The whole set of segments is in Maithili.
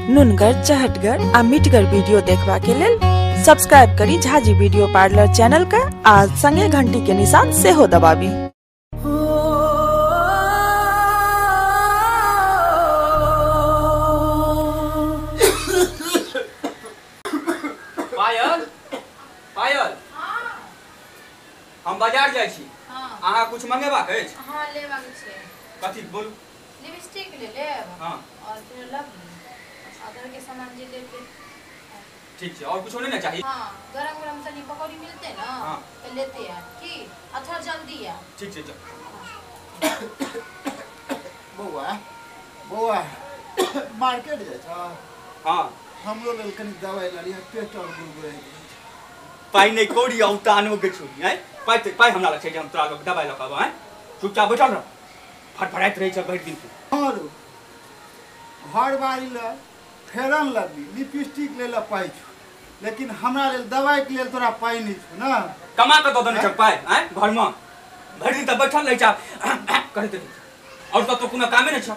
नुनगर, चहटगर आ मिठगर वीडियो देखबा के लेल सब्सक्राइब करी झाजी वीडियो पार्लर चैनल का आ संगे घंटी के निशान सेहो दबाबी। पायल, पायल, हम बाजार जाइ छी। अहाँ कुछ मंगेबाक अछि? हां, लेबाक छै। कथी बोलू? लिपस्टिक ले लेब। हां, और फिर लवली और घर के सामान जे लेबे। ठीक छै, और कुछो नहीं ना चाहिए? हां, गरम गरम तनी पकौड़ी मिलते ना। हाँ। तो लेते यार की आ थोड़ा जल्दी यार। ठीक छै, चल। बौआ, बौआ, मार्केट जाइ छ? हां। हमरो लेल कनी दवाई ल लिह, पेट और गुड़गुड़ाइ छै। पाइ नहीं कौड़ी औ तानो के छुई हैं, पाइ ते पाइ हमरा लग छै जे हम तोरा लग दवाई ल के आबो हैं। चुपचाप बैठल रह, फटफड़ाइत रहै छ भरि दिन तू। हां रो, घर बारी ल फेरन लगी, लिपस्टिक ले ल पाइ छौ, लेकिन हमरा लेल दवाई के लेल तोरा पाइ नहीं छौ ना। कमा के दऽ देने छ पाइ हैं घर में? भरि दिन त बैठल रहै छ करैत रहै छ, और तो कोनो कामे नहीं छ।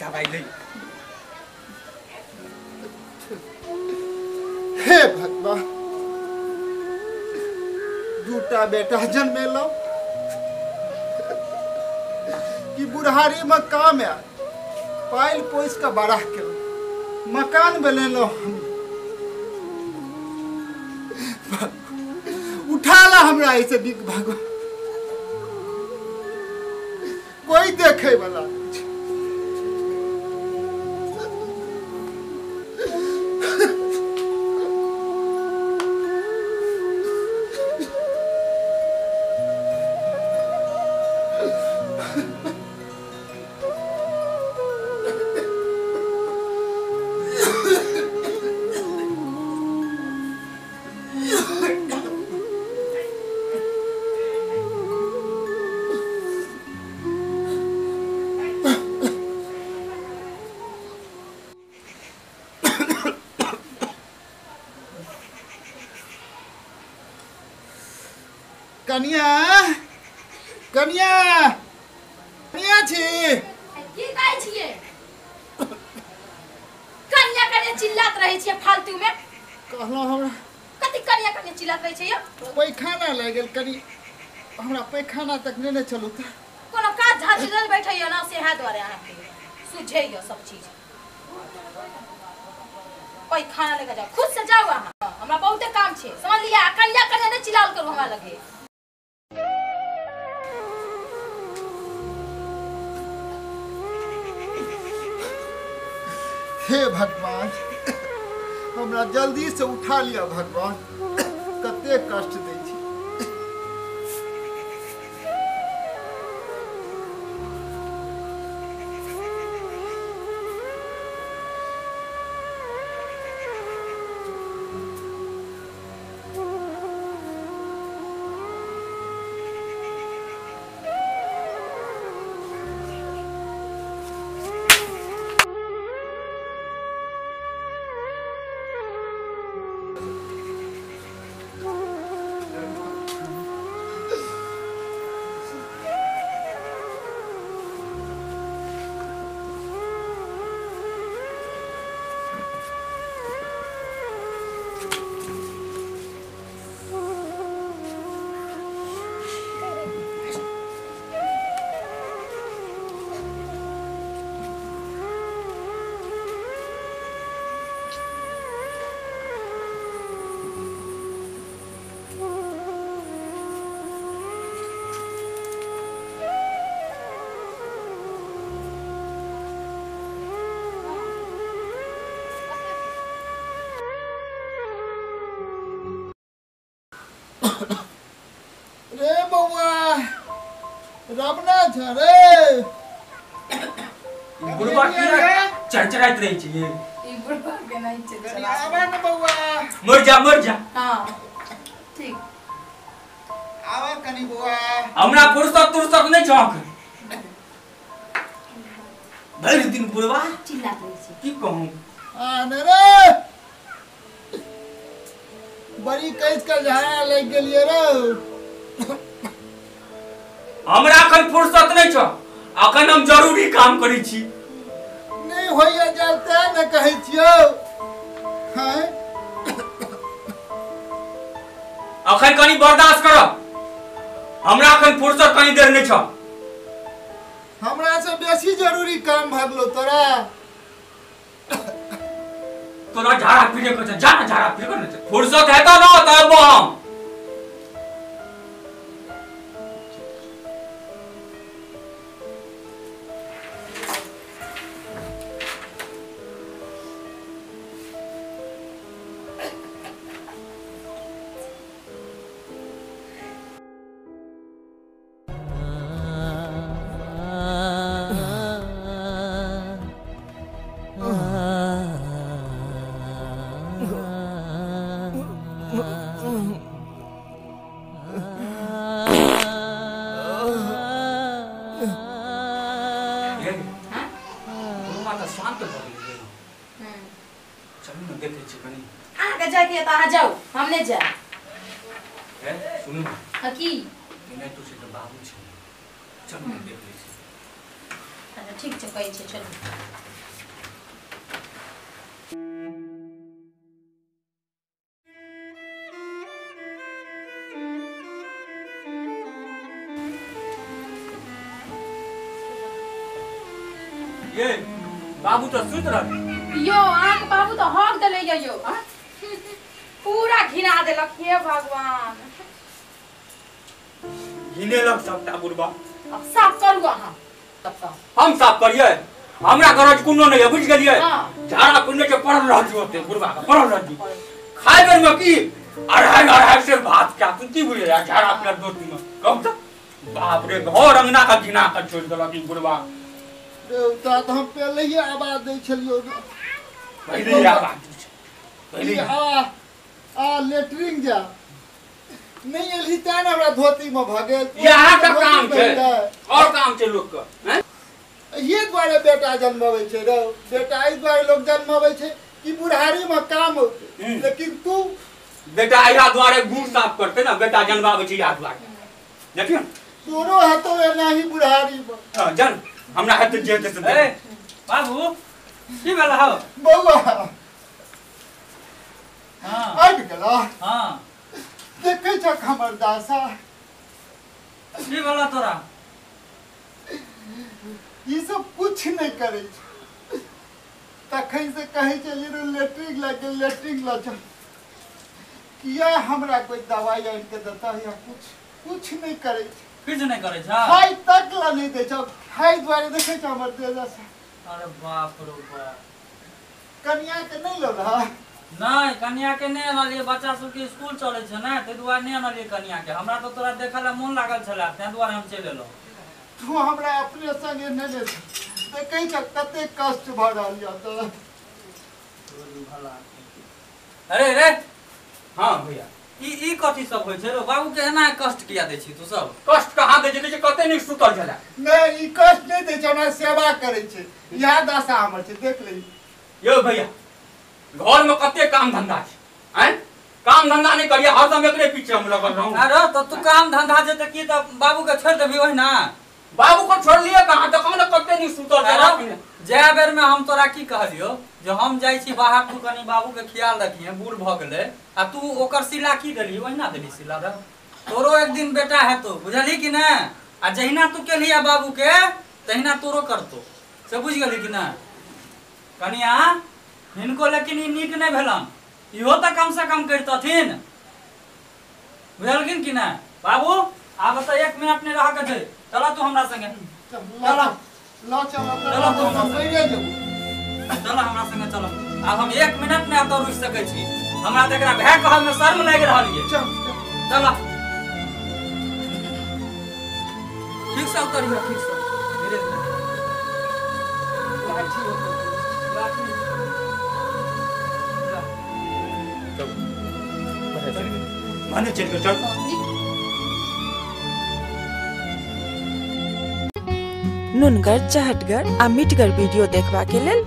दवाई ले। हे भगवान, दूटा बेटा जन्मेलो कि बुढ़ारी में काम आयल, पाइल पोस के बड़ा के मकान बनेलो, हम उठा ला हमरा ऐसे बिक भगवान, कोई देखे वाला। कनिया, कनिया, कनिया छी? की कहै छियै? कनिया कनिया चिल्लात रहै छियै फालतू में। कहलहुँ हमरा कथी कनिया कनिया चिल्लात रहै छियै? पैखाना लागि गेल, कनी हमरा पैखाना तक नेने चलू त। कोनो काज झाजी लेल बैठैया ना, सेहा दुआरे अहाँके सुझैया सब चीज। पैखाना लेके जाओ, खुद से जाओ अहाँ, हमरा बहुते काम छै, समझ लिया? कनिया कनिया नहि चिल्लाल करू हमरा लगे। हे भगवान, हमरा जल्दी से उठा लिया भगवान, कते कष्ट दै छी। रे बौआ, रबना छ रे। बुढ़बा किया चरचराइत रहै छै? ई बुढ़बा के नहीं छै। आवा न बौआ। मर जा, मर जा। हां ठीक, आवा कनी बौआ। हमरा फुर्सत तुर्सत नहीं छौ। भरि दिन बुढ़बा चिल्लात रहै छै। की कहूं? आ न रे, बड़ी कैस के झाड़ा लग गेलियै रे। हमरा अखन फुर्सत नहीं छौ, अखन हम जरूरी काम करै छी। नहीं होइए जाए तें ने कहै छियौ। हैं अखन कनी बर्दाश्त कर, हमरा अखन फुर्सत कनी देर नहीं छ। हमरा से बेसी जरूरी काम भगलो तोरा। तोरा झाड़ा पीरे के जा ना, झाड़ा पीरे के फुर्सत है तो ना तब हम। जाओ, हम नहीं जाए। सुनू हाँ की नहीं तो से बाबू छे, चलू ने देख लै छी। अच्छा ठीक छै, कहै छै चलू। ये बाबू तो सुत रहल यो, अहाँके बाबू तो हक देले यो, पूरा घिना देलक। हे भगवान, घिनेलक सबटा बुढ़बा। अब साफ करू अहाँ। हम साफ करिए, हमरा गरज कोनो नहीं है, बुझ गेलिए। झाड़ा पुण्य के पड़ल रह जो होते बुढ़बा के पड़ल रह जो। खाए बेर में की अढ़ाई अढ़ाई सेर भात क्या तू की बुझे झाड़ा अपना दोस्ती में कम तो बाप रे घर अंगना का घिना का छोड़ देलक ई बुढ़बा। देवता तो हम पहले ही आवाज दै छलियो, पहले ही आवाज दै छलियो, पहले आ लेटरिंग जा नहीं एलही तें हमरा धोती में भगेल। यहाँ का काम छै और काम छै लोग के। हैं ये द्वारे बेटा जन्माबै छै रो, बेटा एहि द्वारे लोग जन्माबै छै कि बुढ़ारी में काम होते, लेकिन तू बेटा एहा द्वारे गुड़ साफ करते ना, बेटा जन्माबै छै इहा द्वारे। देखियो तोरो हेतो एना ही बुढ़ारी में। हां जन हमरा हेतै जे हेतै से। ए बाबू की भेल हौ बौआ? हां आबि गेला। हां देखै छक हमर दासा। की भेल तोरा? ई सब कुछ नहीं करै छै। तखन से कहै छलियै लेटरिंग लग गेल, लेटरिंग लग चल, किया हमरा कोई दवाई आनि के देता या कुछ कुछ नहीं करै छै। किछु नहीं करै छै, खाइ तक ला नहीं दै छै। खाइ दुआरे देखै छ हमर देह। अरे बाप रे बाप, कनिया के नहीं लो रहा? नहीं कनिया के नहीं अनलियै, बच्चा सबके स्कूल चलै छै ने ताहि दुआरे नहीं अनलियै कनिया के। हमरा तो तोरा देखै ला मोन लागल छलै ताहि दुआरे हम चलि एलहुँ। तू हमरा अपने संगे नहि ले, देखै छ कते कष्ट भऽ रहल यऽ। तऽ अरे रे हाँ भैया, ई कथी सब होइ छै रो बाबू के? एना कष्ट किया दै छी तू सब? कष्ट कहाँ दै छै, कते नीक सुतल छलै। नहि ई कष्ट नहि दै छै, हमरा सेवा करै छै। इएह दशा हमर छै, देख ले। यौ भैया घर में कते काम धंधा छै, आँय काम धंधा नहीं करिए, हरदम एकरे पीछे हम लगल रहूं। अरे तो तू काम धंधा जे त की त बाबू के छोड़ देबी ओहिना? बाबू को छोड़ लिए कहाँ तक, हम कते नहीं सुतल छलै। जै बेर में हम तोरा की कहलियो जे हम जाइ छी बाहर, तू कनी बाबू के ख्याल रखिहे, बूढ़ भ गेलै, आ तू ओकर सिला की देली? ओहिना देली सिला रे। तोरो एक दिन बेटा हेतो, बुझलही कि ने? आ जहिना तू केलही बाबू के तहिना तोरो करतो, से बुझ गेलही कि ने? कनिया हिनको लेकिन ई नीक नहीं भेलन, इहो तऽ कम से कम करितथिन, बुझलखिन कि ने? बाबू आब तऽ 1 मिनट नहीं रह के छै, चल तू हमरा संगे। चल ल चल, चल हमरा संगे चल। आब हम 1 मिनट नहीं एतऽ रुकि सकै छी, हमरा तऽ एकरा भाय कहऽ में शर्म लागि रहल ये। चल चल ठीक से उतरिहे, ठीक से धीरे धीरे। लाठी लाठी माने चल चल। नुनगर चहटगर आ मिठगर वीडियो देखबा के लेल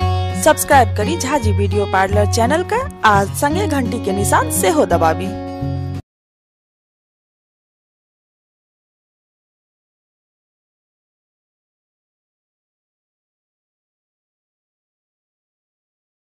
सब्सक्राइब करी झाजी वीडियो पार्लर चैनल का आ संगे घंटी के निशान सेहो दबाबी।